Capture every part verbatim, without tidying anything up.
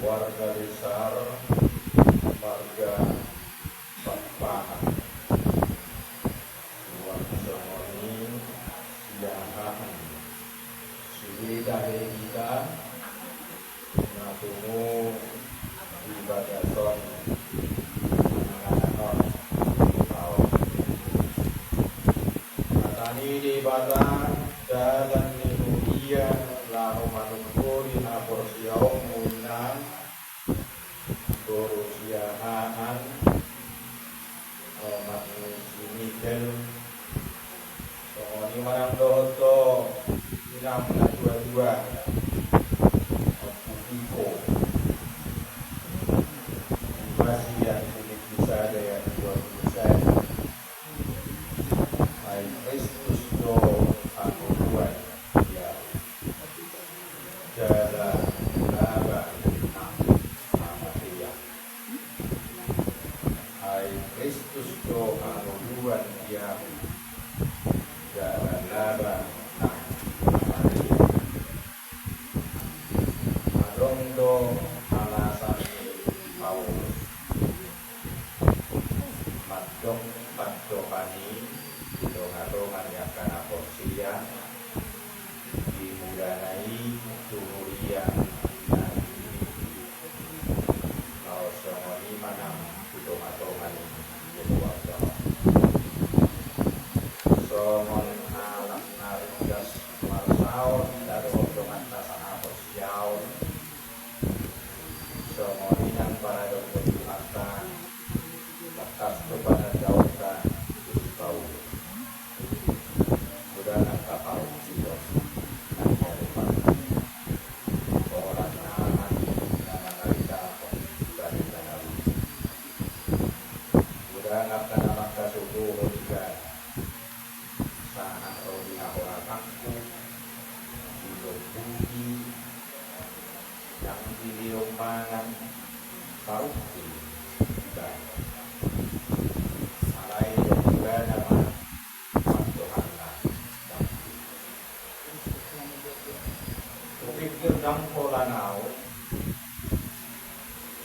Keluarga besar marga Pakpahan. Suang songon i siahaan sude tahe hita na tubu di bagasan anak-anak on di taon. Hata ni Debata, dalan ni huria laho manungkuri haporseaonmu inang, boru siahaan, omak ni si Mikel. Songon i ma nang dohot ho inang na tua-tua, Ompu Piko. Di Pasian, di Sada ya, dua puluh satu. Ai Kristus do hangoluan di ahu, jala laba nang hamatean. Ai Kristus do hangoluan di ahu, jala laba nang hamatean. Adong do alasan ni Paulus mandok pandohan i di tonga-tonga ni angka na porsea, di mulana i tu huria na i. Laos songon i ma nang di tonga-tonga ni keluarga on. Songon halak na ringgas marsaor hita dohot donganta sahaporseaon, songon i nang paradok ni Tuhanta, tangkas do panandaonta tu si Paulus. Molo nang tapauk sidok nang sarupa, holan aha na mangaritahon barita na uli. Molo nang angka na mangkasuruhon ibana, sahat ro di hahoratanku, di lombuhi, nang dilehon mangan, pauk do ibana. Alai didok ibana ma pandohanna. Hupikir ndang pola na on,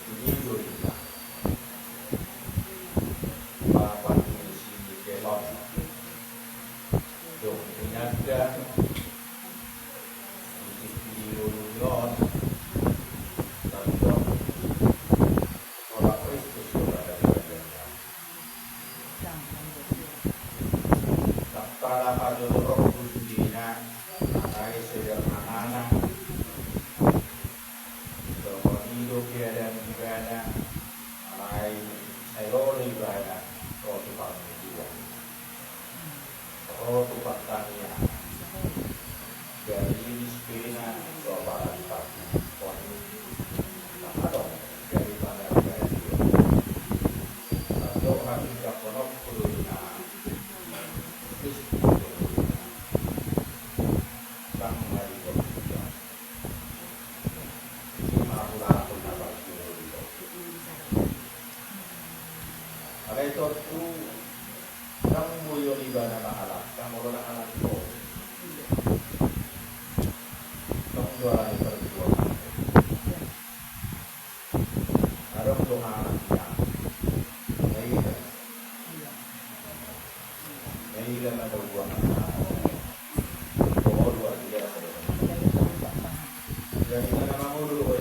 i do hita. Bapa ni si Mikel on, dung inanda di tingki di ngolu ni on, tardok pola Kristus do pada di badanna. Ndang pola pajolo roh tu sudena, alai sederhanana. Songon i do keadaan ibana, alai sai ro do ibana ro tu parmingguan, ro tu partangiangan. Jadi, spena so apala di pagi on, na adong dari panarian dia. Tardok hatindanghononku do inang, Kristus do inang. Ndang na di portibi on. I ma hulahula na parjolo di on. Alai tontu ndang boi on ibana mangalangka molo ndang alani on. Tong do alani parjuangan. Adong do halak na maila, maila manoguang. Jadi na mangolu do ho